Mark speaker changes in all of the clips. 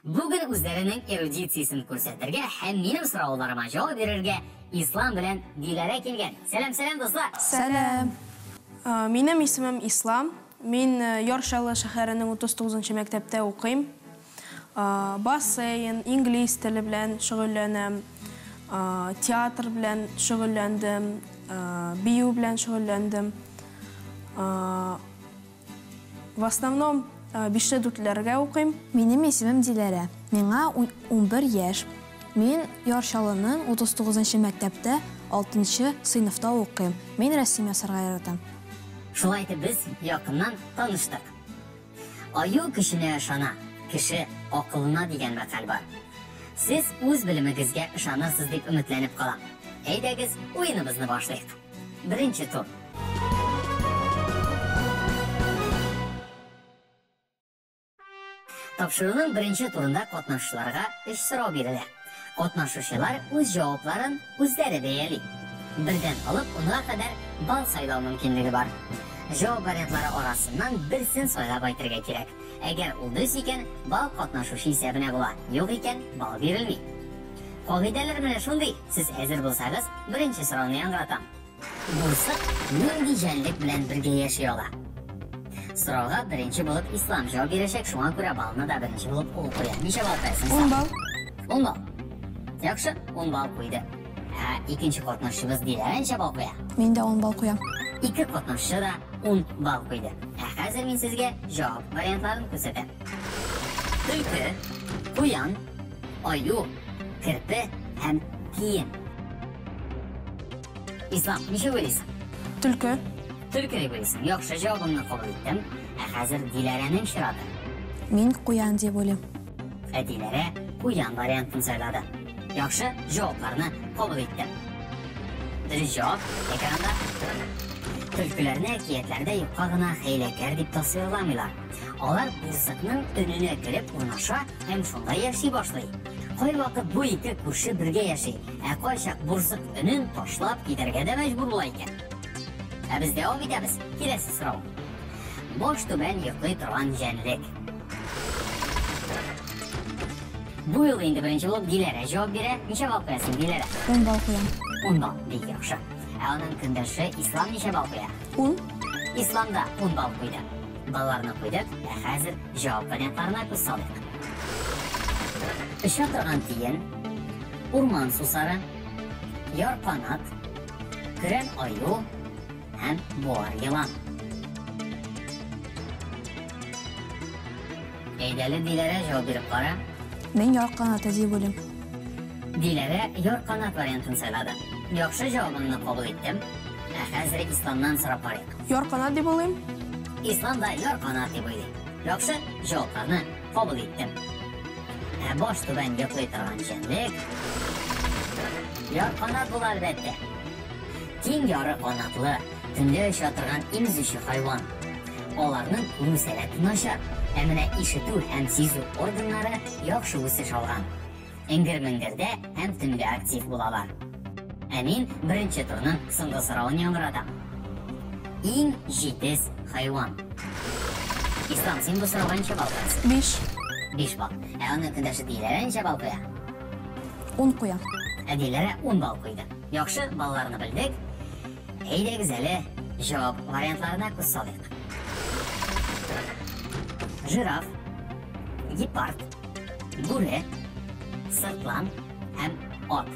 Speaker 1: Бүген үзләренең эрудициясен күрсәтергә һәм минем сорауларыма җавап бирергә Ислам белән Диләрә килгән. Сәлам, сәлам, дуслар!
Speaker 2: Сәлам! Минем исемем Ислам. Мин Яр Чаллы шәһәренең 39 нчы мәктәптә укыйм. Бассейн, инглиз теле белән шөгыльләнәм, театр белән шөгыльләндем, бию белән шөгыльләндем. В основном бишле дүртләргә укыйм.
Speaker 3: Минем исемем Диләрә. Миңа 11 яшь. Мин Яр Чаллының 39 нчы мәктәптә алтынчы сыйныфта укыйм. Мин рәсем ясарга яратам.
Speaker 1: Шулай итеп без якыннан таныштык. Аю көченә ышана, кеше акылына дигән мәкаль бар. Сез үз белемегезгә ышанырсыз дип өметләнеп калам. Әйдәгез, уеныбызны башлыйк. Беренче тур. Тапшыруның беренче турында катнашучыларга өч сорау бирелә. Катнашучылар үз җавапларын үзләре бәяли. Бердән алып унга кадәр балл сайлау мөмкинлеге бар. Җавап вариантлары арасыннан берсен сайлап әйтергә кирәк. Әгәр ул дөрес икән, балл катнашучы исәбенә була, юк икән, балл бирелми. Кагыйдәләр менә шундый, сез әзер булсагыз, беренче сорауны яңгыратам. Бурсык нинди җәнлек белән бергә яши ала? Сорауга беренче булып Ислам җавап бирәчәк, шуңа күрә баллны да беренче булып ул куя. Ничә балл куясың, Ислам?
Speaker 2: 10 балл.
Speaker 1: 10 балл. Яхшы, 10 балл куйды. Ә икенче катнашчыбыз Диләрә ничә балл куя?
Speaker 3: Мин дә 10 балл куям.
Speaker 1: Ике катнашчы да 10 балл куйды. Ә хәзер мин сезгә җавап вариантларын күрсәтәм. Төлке, куян, Аю, керпе һәм тиен. Ислам, ничек уйлыйсың?
Speaker 2: Төлке.
Speaker 1: Төлке дип уйлыйсың. Яхшы, җавабыңны кабул иттем. Ә хәзер Диләрәнең чираты.
Speaker 3: Мин куян дип уйлыйм.
Speaker 1: Ә Диләрә куян вариантын сайлады. Яхшы, җавапларны кабул иттем. Дөрес җавап экранда. Төлкеләрне әкиятләрдә юкка гына хәйләкәр дип тасвирламыйлар. Алар бурсыкның өненә кереп урнаша һәм шунда яши башлый. Кайвакыт бу ике күрше бергә яши, ә кайчак бурсык өнен ташлап китәргә дә мәҗбүр була икән. Ә без дәвам итәбез. Киләсе сорау. Баш түбән йоклый торган җәнлек. Бу юлы инде беренче булып Диләрә җавап бирә. Ничә балл куясың, Диләрә?
Speaker 3: 10 балл куям.
Speaker 1: 10 балл, бик яхшы. Ә аның көндәше Ислам ничә балл куя?
Speaker 2: 10.
Speaker 1: Ислам да 10 балл куйды. Балларны куйдык, ә хәзер җавап вариантларына күз салыйк. Оча торган тиен, урман сусары, ярканат, көрән аю һәм буар елан. Әйдәле, Диләрә, җавап биреп кара.
Speaker 3: Мин ярканаты дип уйлыйм.
Speaker 1: Диләрә ярканат вариантын сайлады. Яхшы җавабыңны кабул иттем. Ә хәзер Исламнан сорап карыйк.
Speaker 2: Ярканат дип уйлыйм.
Speaker 1: Ислам да ярканат дип уйлый. Яхшы җавапларны кабул иттем. Ә баш түбән йоклый торган җәнлек ярканат була әлбәттә. Киң яры канатлы, төнлә оча торган имезүче хайван. Аларның күрү сәләте начар, ә менә ишетү һәм сизү органнары яхшы үсеш алган. Эңгер-меңгердә һәм төнлә актив булалар. Ә мин беренче турның соңгы соравын яңгыратам. Иң җитез хайван. Ислам, син бу сорауга ничә балл куясың?
Speaker 2: 5.
Speaker 1: 5 балл. Ә аның көндәше Диләрә ничә балл куя?
Speaker 3: 10 куя.
Speaker 1: Ә Диләрә 10 балл куйды. Яхшы, балларны белдек. Әйдәгез әле җавап вариантларына күз салыйк. Жираф, гепард, бүре, сыртлан һәм ат.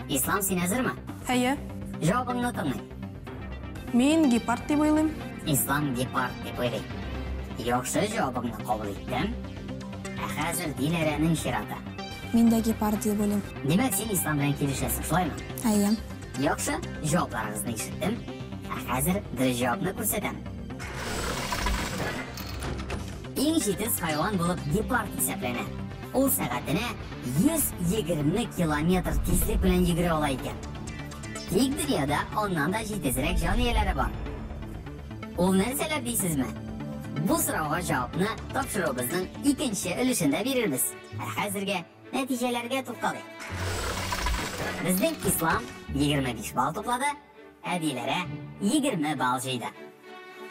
Speaker 1: Ислам, син әзерме?
Speaker 2: Әйе.
Speaker 1: Җавабыңны тыңлыйм.
Speaker 2: Мин гепард дип уйлыйм.
Speaker 1: Ислам гепард дип уйлый. Яхшы җавабыңны кабул иттем. Ә хәзер Диләрәнең чираты.
Speaker 3: Мин дә гепард дип уйлыйм.
Speaker 1: Димәк, син Ислам белән килешәсең, шулаймы?
Speaker 3: Әйе.
Speaker 1: Яхшы, җавапларыгызны ишеттем. Ә хәзер дөрес җавапны күрсәтәм. Иң җитез хайван булып гепард исәпләнә. Ул сәгатенә 120 километр тизлек белән йөгерә ала икән. Тик дөньяда аннан да җитезрәк җан ияләре бар. Ул нәрсәләр дисезме? Бу сорауга җавапны тапшыруыбызның икенче өлешендә бирербез. Ә хәзергә нәтиҗәләргә тукталыйк. Безнең Ислам 25 балл туплады, ә Диләрә 20 балл җыйды.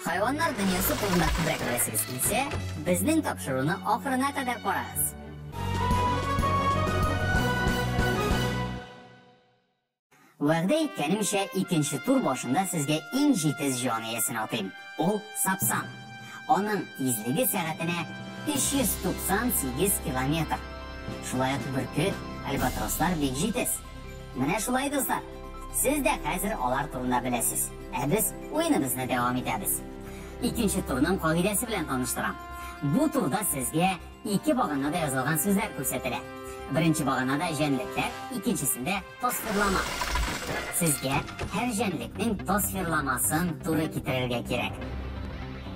Speaker 1: Хайваннар дөньясы турында күбрәк беләсегез килсә, безнең тапшыруны ахырына кадәр карагыз. Вәгъдә иткәнемчә, икенче тур башында сезгә иң җитез җан иясен атыйм. Ул сапсан. Аның тизлеге сәгатенә 398 километр. Шулай ук бөркет, альбатрослар бик җитез. Менә шулай, дуслар. Сез дә хәзер алар турында беләсез. Ә без уеныбызны дәвам итәбез. Икенче турның кагыйдәсе белән таныштырам. Бу турда сезгә ике баганада язылган сүзләр күрсәтелә. Беренче баганада җәнлекләр, икенчесендә тасвирлама. Сезгә һәр җәнлекнең тасвирламасын туры китерергә кирәк.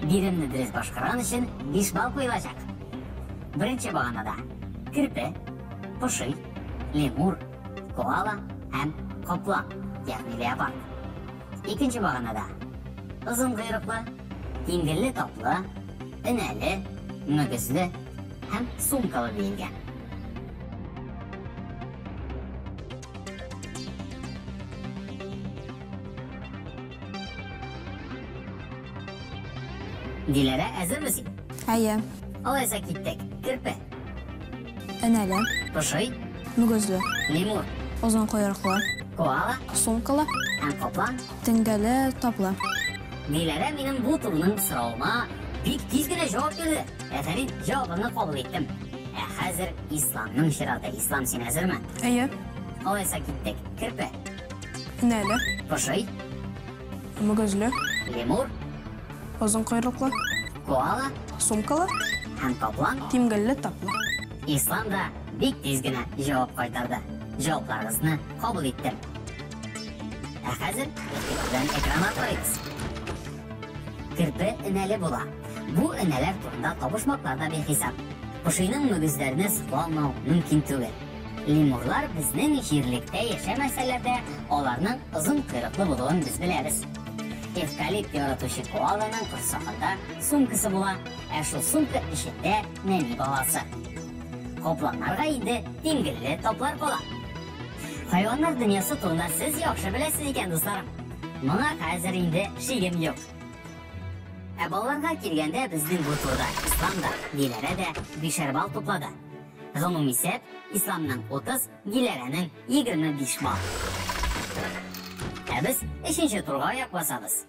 Speaker 1: Биремне дөрес башкарган өчен 5 балл куелачак. Беренче баганада керпе, поши, лемур, коала һәм каплан, ягъни леопард. Икенче баганада озын койрыклы, тимгелле таплы, энәле, мөгезле һәм сумкалы диелгән. Диләрә, әзерме син?
Speaker 3: Әйе.
Speaker 1: Алайса киттек. Керпе.
Speaker 3: Энәле.
Speaker 1: Поши.
Speaker 3: Мөгезле.
Speaker 1: Лемур.
Speaker 3: Озын койрыклы.
Speaker 1: Коала.
Speaker 3: Сумкалы.
Speaker 1: Һәм каплан.
Speaker 3: Теңгәле таплы.
Speaker 1: Диләрә минем бу турның соравыма бик тиз генә җавап бирде. Афәрин, җавабыңны кабул иттем. Ә хәзер Исламның чираты. Ислам, син әзерме?
Speaker 2: Әйе.
Speaker 1: Алайса киттек. Керпе.
Speaker 2: Энәле.
Speaker 1: Поши.
Speaker 2: Мөгезле.
Speaker 1: Лемур.
Speaker 2: Озын койрыклы.
Speaker 1: Коала.
Speaker 2: Сумкалы.
Speaker 1: Һәм каплан.
Speaker 2: Тимгелле таплы.
Speaker 1: Ислам да бик тиз генә җавап кайтарды. Җавапларыгызны кабул иттем. Ә хәзер игътибар белән экранга карыйбыз. Керпе энәле була. Бу энәләр турында табышмаклар да бихисап. Пошиның мөгезләренә сокланмау мөмкин түгел. Лемурлар безнең җирлектә яшәмәсәләр дә, аларның озын койрыклы булуын без беләбез. Эвкалипт яратучы коаланың корсагында сумкасы була, ә шул сумка эчендә нәни баласы. Капланнарга инде тимгелле таплар кала. Хайваннар дөньясы турында сез яхшы беләсез икән, дусларым. Моңа хәзер инде шигем юк. Ә балаларга килгәндә безнең бу турда Ислам да, Диләрә дә бишәр балл туплады. Гомум исәп Исламның 30, Диләрәнең 25 балл. Ә без өченче турга аяк басабыз.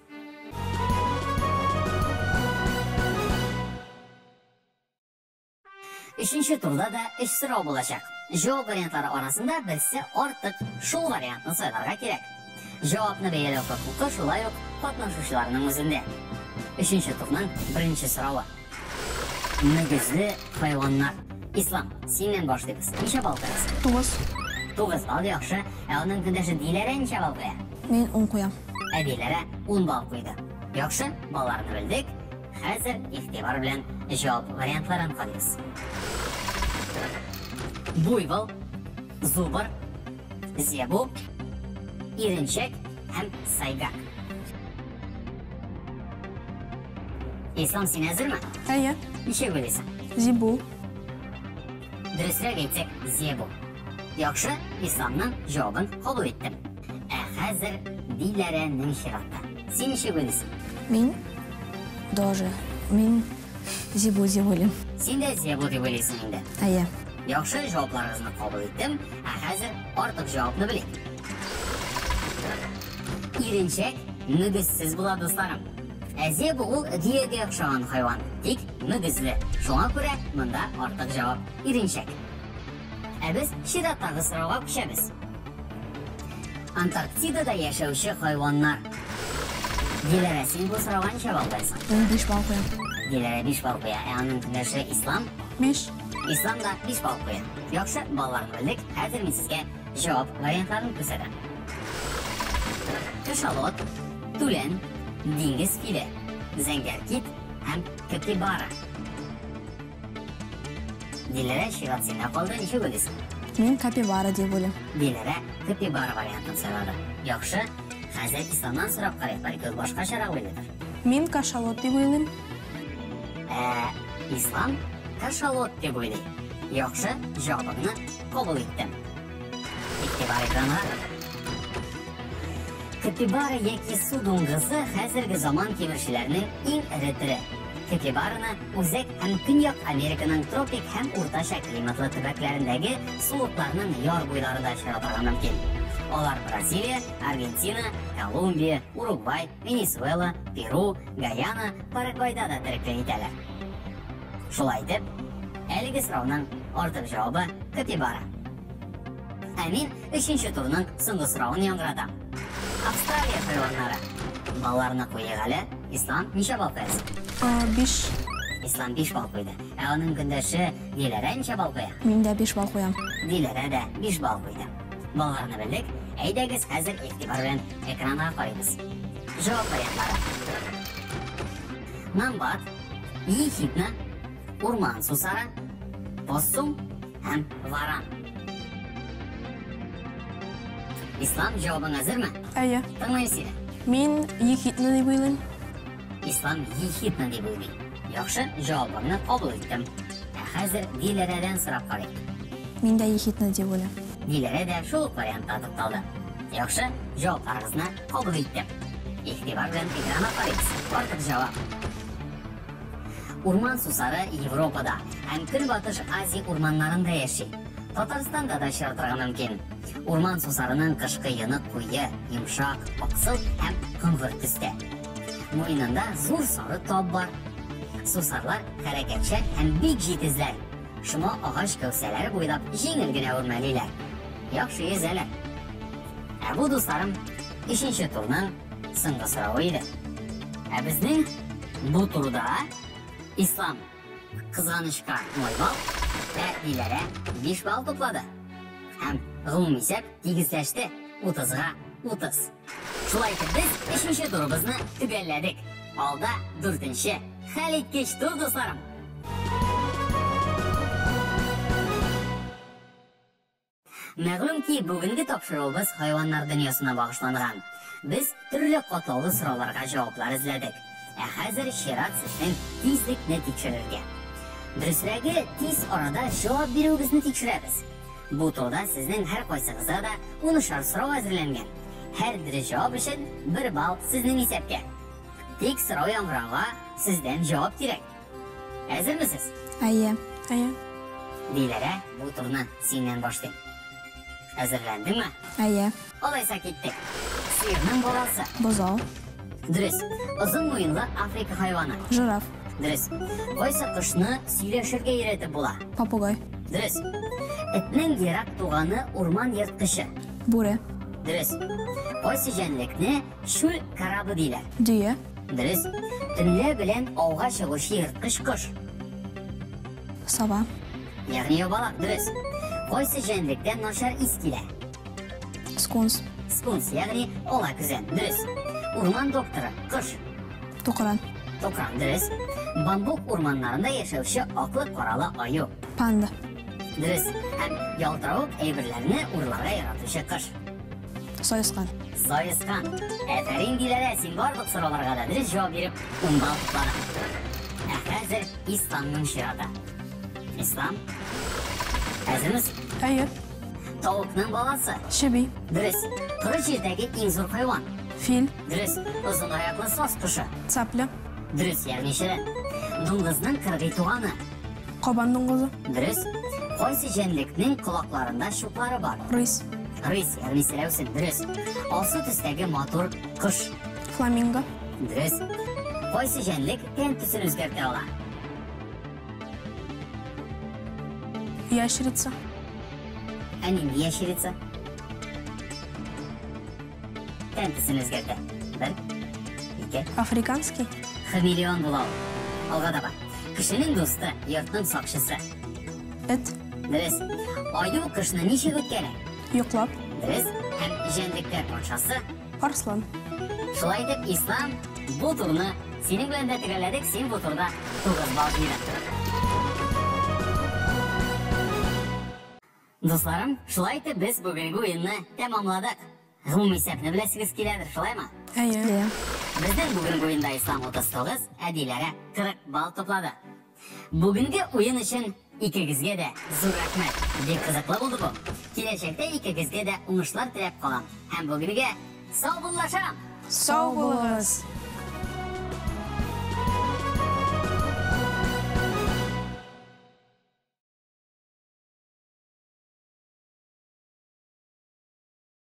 Speaker 1: Өченче турда да өч сорау булачак. Җавап вариантлары арасында берсе артык, шул вариантны сайларга кирәк. Җавапны бәяләү хокукы шулай ук катнашучыларның үзендә. Өченче турның беренче соравы. Мөгезле хайваннар. Ислам, синнән башлыйбыз. Ничә балл куясың?
Speaker 2: 9.
Speaker 1: 9 балл яхшы. Ә аның көндәше Диләрә ничә балл куя?
Speaker 3: Мин 10 куям.
Speaker 1: Ә Диләрә 10 балл куйды. Яхшы, балларны белдек. Хәзер игътибар белән җавап вариантларын карыйбыз. Буйвол, зубр, зебу, иренчәк һәм сайгак. Ислам, син әзерме?
Speaker 2: Әйе.
Speaker 1: Ничек уйлыйсың?
Speaker 2: Зебу.
Speaker 1: Дөресрәк әйтсәк, зебу. Яхшы, Исламның җавабын кабул иттем. Ә хәзер Диләрәнең чираты. Син ничек уйлыйсың?
Speaker 3: Мин тоже. Мин зебу дип уйлыйм.
Speaker 1: Син дә зебу дип уйлыйсың инде.
Speaker 3: Әйе.
Speaker 1: Яхшы, җавапларыгызны кабул иттем. Ә хәзер артык җавапны белик. Иренчәк мөгезсез була, дусларым. Ә зебу ул дөягә охшаган хайван, тик мөгезле. Шуңа күрә монда артык җавап иренчәк. Ә без чираттагы сорауга күчәбез. Антарктидада яшәүче хайваннар. Диләрә, син бу сорауга ничә балл куясың?
Speaker 3: Мин 5 балл куям.
Speaker 1: Диләрә 5 балл куя. Ә аның көндәше Ислам?
Speaker 2: 5.
Speaker 1: Ислам да 5 балл куя. Яхшы, балларны белдек. Хәзер мин сезгә җавап вариантларын күрсәтәм. Кашалот, түлән, диңгез филе, зәңгәр кит һәм капибара. Диләрә, чират синдә калды, ничек уйлыйсың?
Speaker 3: Мин капибара дип уйлыйм.
Speaker 1: Диләрә капибара вариантын сайлады. Яхшы, хәзер Исламнан сорап карыйк, бәлки ул башкачарак уйлыйдыр.
Speaker 2: Мин кашалот дип уйлыйм.
Speaker 1: Ә Ислам кашалот дип уйлый. Яхшы, җавабыңны кабул иттем. Игътибар экранга. Капибара яки су дуңгызы хәзерге заман тимерчеләренең иң эре төре. Капибараны Үзәк һәм Көньяк Американың тропик һәм уртача климатлы төбәкләрендәге сулыкларның яр буйларында очратырга мөмкин. Алар Бразилия, Аргентина, Колумбия, Уругвай, Венесуэла, Перу, Гаяна, Парагвайда да тереклек итәләр. Шулай итеп, әлеге сорауның артык җавабы капибара. Ә мин өченче турның соңгы соравын яңгыратам. Австралия хайваннары. Балларны куйыйк әле. Ислам ничә балл куясың?
Speaker 2: 5.
Speaker 1: Ислам 5 балл куйды. Ә аның көндәше Диләрә ничә балл куя?
Speaker 3: Мин дә 5 балл куям.
Speaker 1: Диләрә дә 5 балл куйды. Балларны белдек. Әйдәгез, хәзер игътибар белән экранга карыйбыз. Җавап вариантлары. Намбат, ехидна, урман сусары, поссум һәм варан. Ислам, җавабың әзерме?
Speaker 2: Әйе.
Speaker 1: Тыңлыйм сине.
Speaker 2: Мин ехидна дип уйлыйм.
Speaker 1: Ислам ехидна дип уйлый. Яхшы, җавабыңны кабул иттем. Ә хәзер Диләрәдән сорап карыйк.
Speaker 3: Мин дә ехидна дип уйлыйм.
Speaker 1: Диләрә дә шул ук вариантта тукталды. Яхшы, җавапларыгызны кабул иттем. Игътибар белән экранга карыйбыз. Артык җавап. Урман сусары Европада һәм Көнбатыш Азия урманнарында яши. Татарстанда да очратырга мөмкин. Урман сусарының кышкы йоны куе, йомшак, аксыл һәм коңгырт төстә. Муенында зур сары тап бар. Сусарлар хәрәкәтчән һәм бик җитезләр. Шома агач кәүсәләре буйлап җиңел генә үрмәлиләр. Яхшы йөзәләр. Ә бу, дусларым, өченче турның соңгы соравы иде. Ә безнең бу турда Ислам кызганычка 0 балл, ә Диләрә 5 балл туплады. Һәм гомум исәп тигезләште 30-га 30. Шулай итеп без өченче турыбызны төгәлләдек. Алда дүртенче хәлиткеч тур, дусларым. Мәгълүм ки, бүгенге тапшыруыбыз хайваннар дөньясына багышланган. Без төрле катлаулы сорауларга җаваплар эзләдек. Ә хәзер чират сезнең тизлекне тикшерергә. Дөресрәге, тиз арада җавап бирүегезне тикшерәбез. Бу турда сезнең һәркайсыгызга да унышар сорау әзерләнгән. Һәр дөрес җавап өчен бер балл сезнең исәпкә. Тик сорау яңгырауга сездән җавап кирәк. Әзермесез?
Speaker 3: Әйе.
Speaker 2: Әйе.
Speaker 1: Диләрә, бу турны синнән башлыйм. Әзерләндеңме?
Speaker 3: Әйе.
Speaker 1: Алайса киттек. Сыерның баласы.
Speaker 3: Бозау.
Speaker 1: Дөрес. Озын муенлы Африка хайваны.
Speaker 3: Жираф.
Speaker 1: Дөрес. Кайсы кошны сөйләшергә өйрәтеп була?
Speaker 3: Попугай.
Speaker 1: Дөрес. Этнең ерак туганы урман ерткычы.
Speaker 3: Бүре.
Speaker 1: Дөрес. Кайсы җәнлекне чүл крабы диләр?
Speaker 3: Дөя.
Speaker 1: Дөрес. Төнлә белән ауга чыгучы ерткыч кош.
Speaker 3: Сова.
Speaker 1: Ягъни ябалак, дөрес. Кайсы җәнлектән начар ис килә?
Speaker 3: Скунс.
Speaker 1: Скунс, ягъни ала көзән, дөрес. Урман докторы, кош.
Speaker 3: Тукран.
Speaker 1: Тукран, дөрес. Бамбук урманнарында яшәүче аклы-каралы аю.
Speaker 3: Панда.
Speaker 1: Дөрес. Һәм ялтыравык әйберләрне урларга яратучы кош.
Speaker 3: Саескан.
Speaker 1: Саескан. Әфәрин, Диләрә, син барлык сорауларга да дөрес җавап биреп, ун балл тупладың. Ә хәзер Исламның чираты. Ислам, әзермесең?
Speaker 2: Әйе.
Speaker 1: Тавыкның баласы.
Speaker 2: Чеби.
Speaker 1: Дөрес. Коры җирдәге иң зур хайван.
Speaker 2: Фил.
Speaker 1: Дөрес. Озын аяклы саз кошы.
Speaker 2: Цапля.
Speaker 1: Дөрес, ягъни черен. Дуңгызның кыргый туганы.
Speaker 2: Кабан дуңгызы.
Speaker 1: Дөрес. Кайсы җәнлекнең колакларында чуклары бар?
Speaker 2: Рысь.
Speaker 1: Рысь, ягъни селәүсен. Дөрес. Алсу төстәге матур кош.
Speaker 2: Фламинго.
Speaker 1: Дөрес. Кайсы җәнлек тән төсен үзгәртә ала?
Speaker 2: Ящерица.
Speaker 1: Ә нинди ящерица? Тән төсен үзгәртә. Бер, ике.
Speaker 2: Африканский.
Speaker 1: Хамелеон була ул. Алга таба. Кешенең дусты, йортның сакчысы.
Speaker 2: Эт.
Speaker 1: Дөрес. Аю кышны ничек үткәрә?
Speaker 2: Йоклап.
Speaker 1: Дөрес. Һәм җәнлекләр патшасы.
Speaker 2: Арслан.
Speaker 1: Шулай итеп, Ислам, бу турны синең белән дә төгәлләдек, син бу турда 9 балл җыйдың. Дусларым, шулай итеп без бүгенге уенны тәмамладык. Гомум исәпне беләсегез киләдер, шулаймы?
Speaker 2: Әйе.
Speaker 1: Безнең бүгенге уенда Ислам 39, ә Диләрә 40 балл туплады. Бүгенге уен өчен икегезгә дә зур рәхмәт. Бик кызыклы булды бу. Киләчәктә икегезгә дә уңышлар теләп калам. Һәм бүгенгә Саубуллашам!
Speaker 2: Сау булыгыз!